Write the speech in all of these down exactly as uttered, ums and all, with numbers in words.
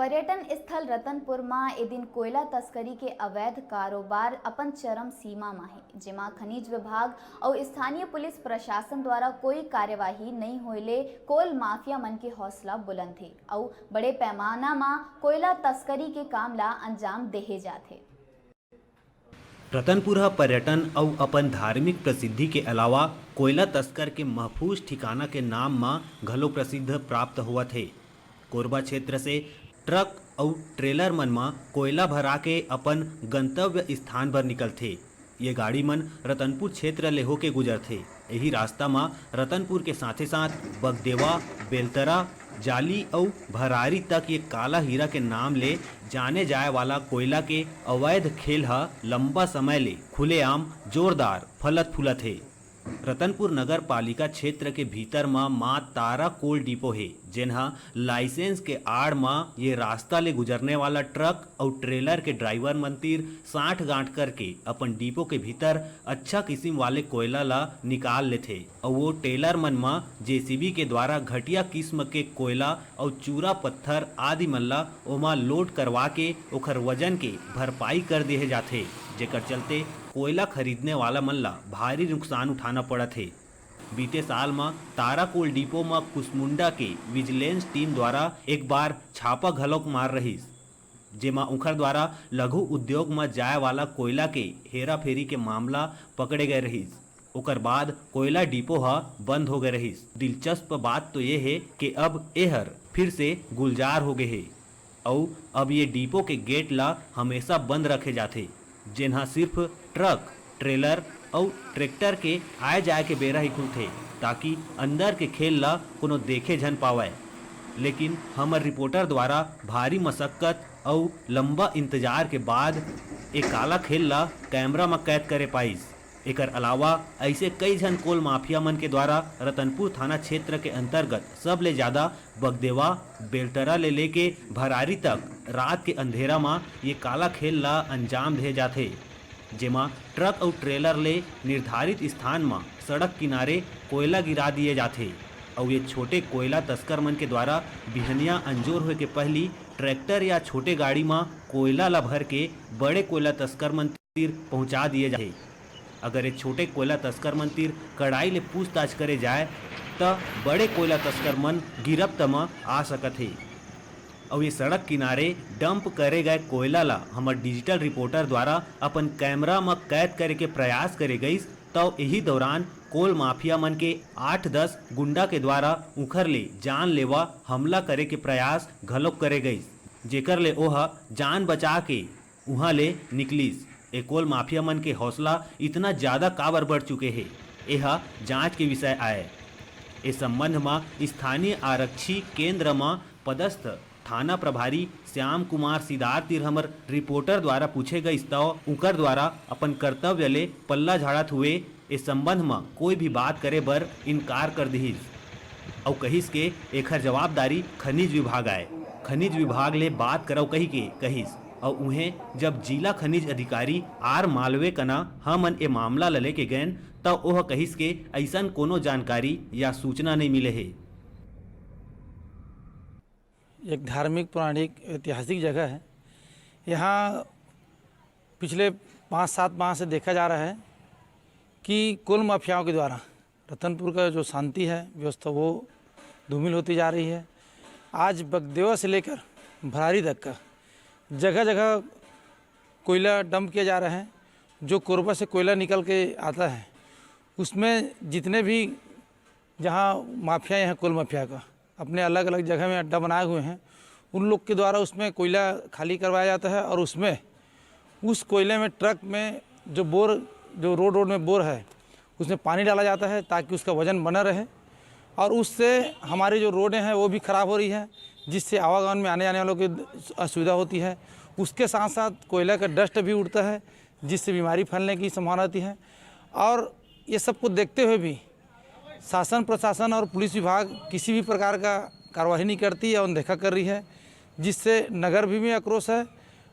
पर्यटन स्थल रतनपुर म ए दिन कोयला तस्करी के अवैध कारोबार अपन चरम सीमा म हे, जेमा खनिज विभाग अउ स्थानीय पुलिस प्रशासन द्वारा कोई कार्यवाही नइ होए ले कोल माफिया मन के हौसला बुलंद हे अउ बड़े पैमाना म कोयला तस्करी के काम ला अंजाम देहे जाथे। रतनपुर ह पर्यटन अउ अपन धार्मिक प्रसिद्धि के अलावा कोयला तस्कर के महफूज ठिकाना के नाम म घलो प्रसिद्ध प्राप्त होवत हे। कोरबा क्षेत्र से ट्रक अउ ट्रेलर मन म कोयला भरा के अपन गंतव्य स्थान बर निकलथे। ये गाड़ी मन रतनपुर क्षेत्र ले होके गुजरथे। एही रास्ता म रतनपुर के साथे-साथ बगदेवा, बेलतरा, जाली अउ भरारी तक ये काला हीरा के नाम ले जाने जाए वाला कोयला के अवैध खेल ह लंबा समय ले खुलेआम जोरदार फलत फूलत हे। रतनपुर नगर पालिका क्षेत्र के भीतर म मां तारा कोल डिपो हे, जेन ह लाइसेंस के आड़ म ये रास्ता ले गुजरने वाला ट्रक अउ ट्रेलर के ड्राइवर मन तीर सांठ गांठ करके अपन डिपो के भीतर अच्छा किसिम वाले कोयला ल निकाल लेथे अउ वो ट्रेलर मन म जेसीबी के द्वारा घटिया किस्म के कोयला अउ चूरा पत्थर आदि मन ल ओमा लोड करवा के ओखर वजन के भरपाई कर देहे जाथे, जेकर चलते कोयला खरीदने वाला मन ल भारी नुकसान उठाना पड़त हे। बीते साल म ताराकोल डिपो म कुसमुंडा के विजिलेंस टीम द्वारा एक बार छापा घलोक मार रहिस, जेमा उंखर द्वारा लघु उद्योग म जाय वाला कोयला के हेराफेरी के मामला पकड़े गए रहिस। ओकर बाद कोयला डिपो ह बंद हो गए रहिस। दिलचस्प बात तो ये हे कि अब एहर फिर से गुलजार हो गए हे। अउ अब ये डिपो के गेट ला हमेशा बंद रखे जाथे, जेन ह सिर्फ ट्रक, ट्रेलर अउ ट्रैक्टर के आए जाए के बेरा ही खुलथे, ताकि अंदर के खेल ला कोनो देखे झन पावय। लेकिन हमर रिपोर्टर द्वारा भारी मशक्कत अउ लंबा इंतजार के बाद ए काला खेल ला कैमरा म कैद करे पाइस। एकर अलावा अइसे कई झन कोल माफिया मन के द्वारा रतनपुर थाना क्षेत्र के अंतर्गत सबले ज्यादा बगदेवा, बेलतरा ले लेके भरारी तक रात के अंधेरा म ये काला खेल ला अंजाम दे जाथे, जेमा ट्रक अउ ट्रेलर ले निर्धारित स्थान म सड़क किनारे कोयला गिरा दिए जाथे अउ ये छोटे कोयला तस्कर मन के द्वारा बिहनिया अंजोर होए के पहली ट्रैक्टर या छोटे गाड़ी म कोयला ला भर के बड़े कोयला तस्कर मन तीर पहुंचा दिए जाथे। अगर ये छोटे कोयला तस्कर मन तीर कड़ाई ले पूछताछ करे जाए, त बड़े कोयला तस्कर मन गिरफ्त म आ सकत हे। अउ ये सड़क किनारे डंप करे गए कोयला ला हमर डिजिटल रिपोर्टर द्वारा अपन कैमरा म कैद करे के प्रयास करे गइस, तव एही दौरान कोल माफिया मन के आठ दस गुंडा के द्वारा उखर ले जानलेवा हमला करे के प्रयास घलोक करे गइस, जेकर ले ओह जान बचा के उहाँ ले निकलिस। ए कोल माफिया मन के हौसला इतना ज्यादा काबर बढ़ चुके हे, एह जांच के विषय आय। ए संबंध म स्थानीय आरक्षी केंद्र म पदस्थ थाना प्रभारी श्याम कुमार सिदार तीर हमर रिपोर्टर द्वारा पूछे गइस, तव उंकर द्वारा अपन कर्तव्य ले पल्ला झाड़त हुए ए संबंध म कोई भी बात करे बर इनकार कर दिहिस। अउ कहिस के एखर जवाबदारी खनिज विभाग आय। खनिज विभाग ले बात करव कहिके कहिस। अउ उहें, जब जिला खनिज अधिकारी आर मालवे कना हमन ए मामला ल लेके गएन, त ओह कहिस के अइसन कोनो जानकारी या सूचना नइ मिले हे। एक धार्मिक, पौराणिक, ऐतिहासिक जगह है। यहाँ पिछले पाँच सात माह से देखा जा रहा है कि कोल माफियाओं के द्वारा रतनपुर का जो शांति है, व्यवस्था, वो धूमिल होती जा रही है। आज बगदेवा से लेकर भरारी तक का जगह जगह कोयला डंप किया जा रहा है। जो कोरबा से कोयला निकल के आता है, उसमें जितने भी, जहाँ माफिया हैं, कोल माफिया का अपने अलग अलग जगह में अड्डा बनाए हुए हैं, उन लोग के द्वारा उसमें कोयला खाली करवाया जाता है और उसमें, उस कोयले में, ट्रक में जो बोर, जो रोड, रोड में बोर है, उसमें पानी डाला जाता है ताकि उसका वजन बना रहे। और उससे हमारी जो रोडें हैं, वो भी ख़राब हो रही है, जिससे आवागमन में आने जाने वालों की असुविधा होती है। उसके साथ साथ कोयला का डस्ट भी उड़ता है, जिससे बीमारी फैलने की संभावना रहती है। और ये सब कुछ देखते हुए भी शासन, प्रशासन और पुलिस विभाग किसी भी प्रकार का कार्रवाई नहीं करती है, अनदेखा कर रही है, जिससे नगर भी में आक्रोश है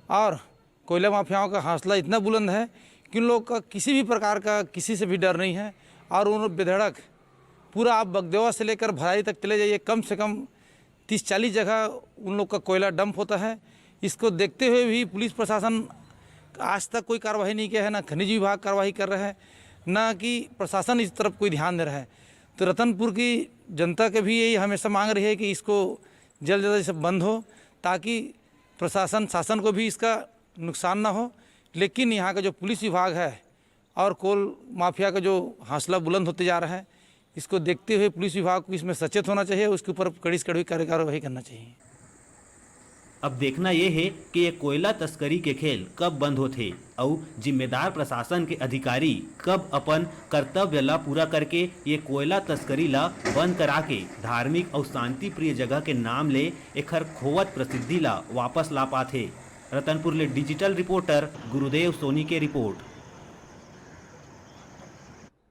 और कोयला माफियाओं का हौसला इतना बुलंद है कि उन लोग का किसी भी प्रकार का, किसी से भी डर नहीं है। और उन बेधड़क पूरा आप बगदेवा से लेकर भरारी तक चले जाइए, कम से कम तीस चालीस जगह उन लोग का कोयला डंप होता है। इसको देखते हुए भी पुलिस प्रशासन आज तक कोई कार्रवाई नहीं किया है, ना खनिज विभाग कार्रवाई कर रहा है, ना कि प्रशासन इस तरफ कोई ध्यान दे रहा है। तो रतनपुर की जनता के भी यही हमेशा मांग रही है कि इसको जल्द से जल्द सब बंद हो, ताकि प्रशासन, शासन को भी इसका नुकसान ना हो। लेकिन यहाँ का जो पुलिस विभाग है और कोल माफिया का जो हौसला बुलंद होते जा रहा है, इसको देखते हुए पुलिस विभाग को इसमें सचेत होना चाहिए, उसके ऊपर कड़ी से कड़ी कार्रवाई करना चाहिए। अब देखना ये हे कि ये कोयला तस्करी के खेल कब बंद होथे अउ जिम्मेदार प्रशासन के अधिकारी कब अपन कर्तव्य ला पूरा करके ये कोयला तस्करी ला बंद करा के धार्मिक अउ शांति प्रिय जगह के नाम ले एखर खोवत प्रसिद्धि ला वापस ला पाथे। रतनपुर ले डिजिटल रिपोर्टर गुरुदेव सोनी के रिपोर्ट।